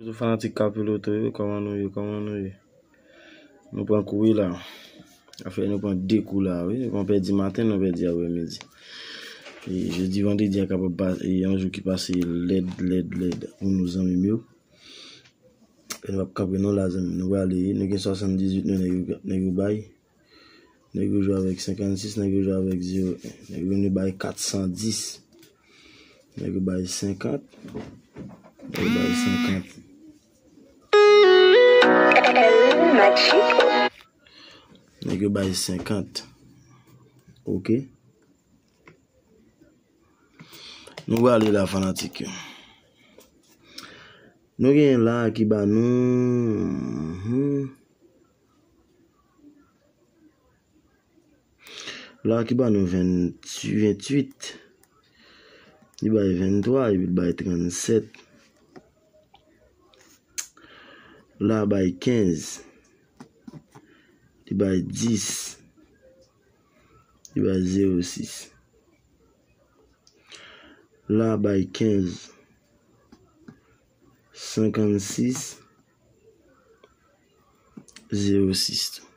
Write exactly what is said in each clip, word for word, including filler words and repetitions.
Bonjou fanatik Kapiloto yo, kòman nou ye, kòman nou ye? Nou pran kou wi la. Afè nou pran de kou la wi. Nou pèdi maten, nou pèdi aprèmidi. E jodi, vandredi a kapab pa, e yon jou ki pase lèd, lèd, lèd pou nou zanmi m yo. E nou p ap kanpe non la zanmi m. Nou prale, nou gen swasanndizuit nou nèg yo, nèg yo bay. Nèg yo jwe avèk senkannsis, nèg yo jwe avèk zewo en. Nèg yo vini bay katsan dis. Nèg yo bay senkant. Nèg yo bay senkant. Nèg yo bay senkant. Oke. Nou prale la fanatik yo. Nou gen la ki ba nou, mhm. La ki ba nou venntuit, venntuit. Li bay venntwa, epi li bay trannsèt. La bay kenz. Li bay dis. Li bay zewo sis. La bay kenz. Senkannsis. Zewo sis tou.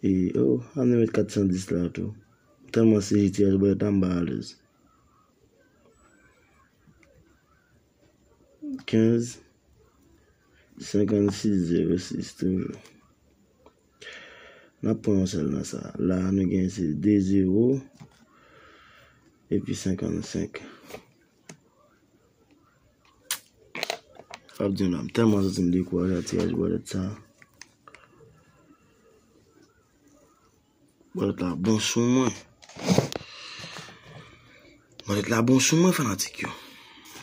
E, oh, ann met katsan dis la tou. Tèlman se tiraj bòlèt la, m pa alèz. Kenz, senkannsis, zewo sis toujou. N ap pran yon sèl nan sa. La, nou gen se de zewo epi senkannsenk. Fap di nou la, m tèlman santi m dekouraje ak tiraj bòlèt sa. Bòlèt la bon sou mwen. Bòlèt la bon sou mwen, fanatik yo.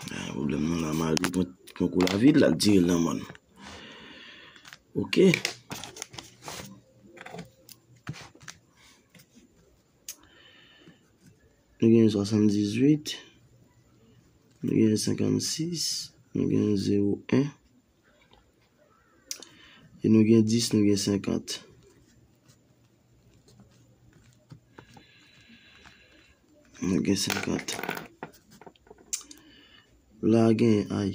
Eh, pwoblèm nan la, m al pran, pran kou lavi l, l al dire l nan mòn. Oke. Nou gen swasanndizuit, nou gen senkannsis, nou gen zewo en, e nou gen dis, nou gen senkant. Nou gen senkant. La gen, ay.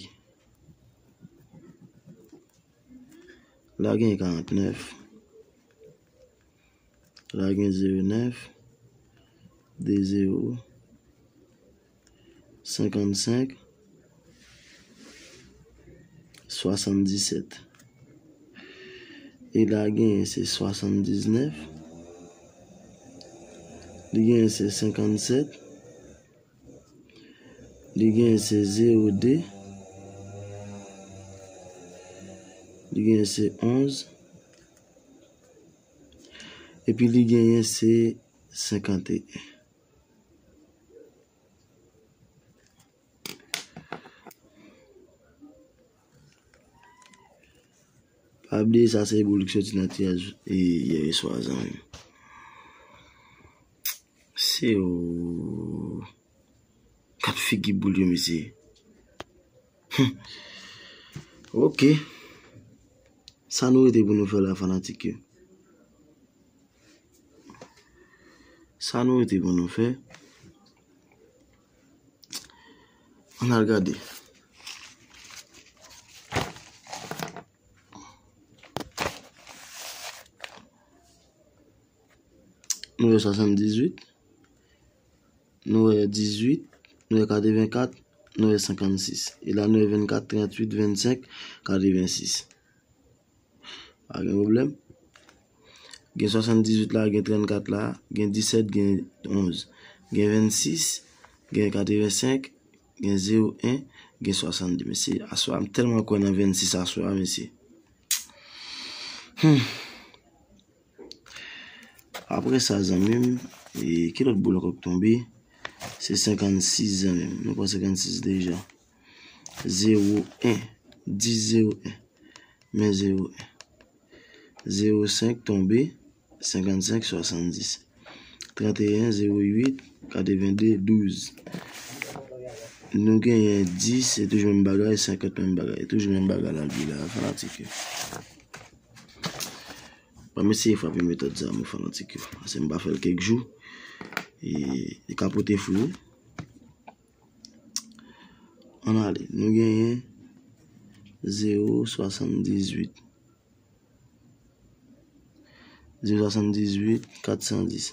La gen karantnèf. La gen zewo nèf, de zewo, senkannsenk, swasanndisèt. E la gen se swasanndiznèf. Li gen se senkannsèt. Li gen se zewo de. Li gen se onz. Epi li genyen se senkanteyen. Pa bliye sa se boul ki soti nan tiraj, e, yè swa, zanmi m. Se ou. Kat figi boul yo, mesye. Hum. Oke. Sa nou rete pou nou fè la, fanatik yo? Sa nou rete pou nou fè? Ann al gade. Nou wè swasanndizuit, nou wè dizuit, nou wè katrevenkat, nou wè senkannsis. E la nou wè vennkat, trantuit, vennsenk, katrevensis. Pa gen pwoblèm. Gen swasanndizuit la, gen trannkat la, gen disèt, gen onz, gen vennsis, gen katrevensenk, gen zewo en, gen swasannde. Mesye, aswè a, m tèlman kwè nan vennsis aswè a, mesye. Hmm. Apre sa, zanmi m, e, ki lòt boul ankò k tonbe? Se senkannsis, zanmi m. Nou pran senkannsis deja. Zewo en. Dis zewo en. Men zewo en. Zewo senk tonbe. Senkannsenk, swasanndis. Tranteyen, zewo uit, katrevende, douz. Nou genyen dis, se toujou menm bagay, senkant, menm bagay. Toujou menm bagay la, vi la, fanatik yo. Ban m eseye frape metòd sa, mon fanatik yo. Paske m pa fè l kèk jou. E li ka pote fwi wi. Ann ale. Nou genyen zewo swasanndizuit. Zewo swasanndizuit, kat san dis.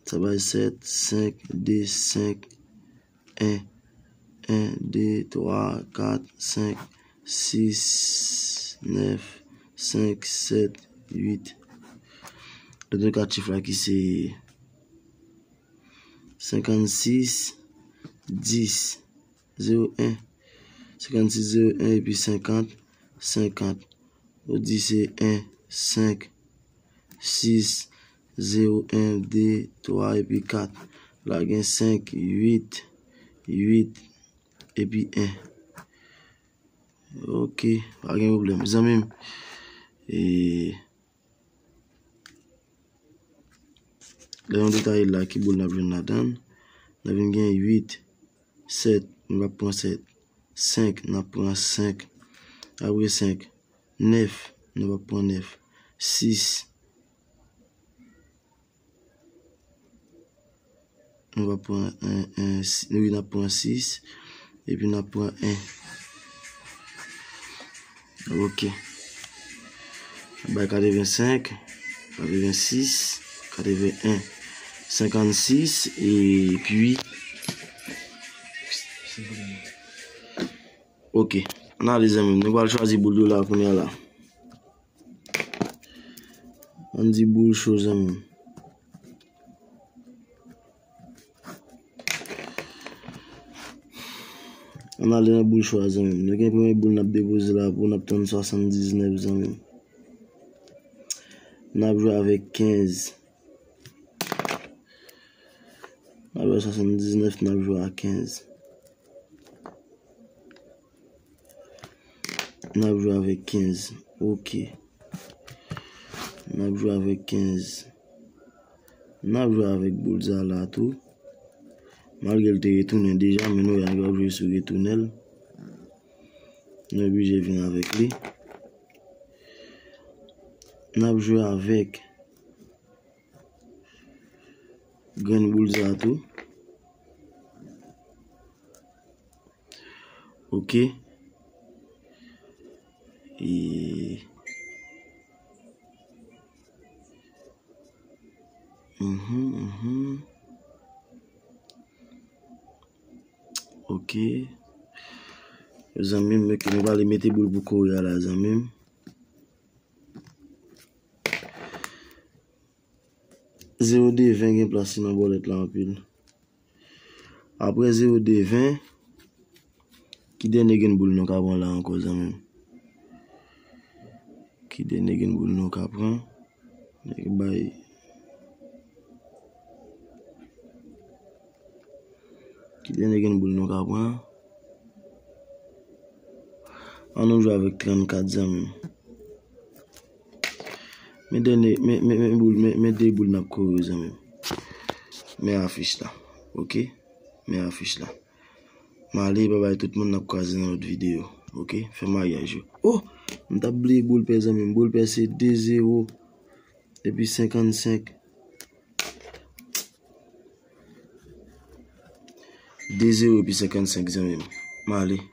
Sa bay sèt, senk, de, senk, en, en, de, twa, kat, senk, sis, nèf, senk, sèt, uit. Lòt kat chif la ki se senkannsis, dis, zewo en. Senkannsis, zewo en epi senkant, senkant. Ou di se en, senk, sis, zewo, en, de, twa epi kat. La gen senk, uit, uit epi en. Ok, pa gen pwoblèm. Zanmi m, e, lè nou detaye la, ki boul n ap jwenn ladan l? N ap vin gen uit, sèt, nou p ap pran sèt. Senk, n ap pran senk. Apre senk, nèf, nou p ap pran nèf. Sis, nou p ap pran en, en, si-, wi, n ap pran sis, epi n ap pran en. Ok. Bay katrevensenk, katrevensis, katreven en, senkannsis, epi, ok. Ann ale, zanmi m. Nou pral chwazi boul dola kounye a la. Ann di boul cho, zanmi m. Ann ale nan boul cho a, zanmi m. Nou gen premye boul n ap depoze la pou n ap tann swasanndiznèf, zanmi m. N ap jwe avèk kenz. N ap jwe swasanndiznèf, n ap jwe a kenz. N ap jwe avèk kenz. Ok. N ap jwe avèk kenz. N ap jwe avèk boul sa la tou. Malgre l te retounen deja, men nou wè nèg yo ap jwe sou retounen l. Nou oblije vin avèk li. N ap jwe avèk grenn boul sa tou. Ok. E, mhm, mhm. Ok. Zanmi m, ok, nou prale mete boul pou kore a la, zanmi m. Zewo de ven gen plas li nan bòlèt la anpil. Apre zewo de ven, ki dènye grenn boul nou ka pran la ankò, zanmi m? Ki dènye grenn boul nou ka pran? Nèg bay. Ki dènye grenn boul nou ka pran? An nou jwe avèk trannkat, zanmi m. Men dènye, men, men, men boul, men, men de boul n ap kore, zanmi m. Men afich la. Ok? Men afich la. M ale, babay tout moun, n ap kwaze nan lòt videyo. Ok? Fè maryaj yo. Oh! M t ap bliye boul pè, zanmi m. Boul pè se de zewo. Epi senkannsenk. De zewo epi senkannsenk, zanmi m. M ale.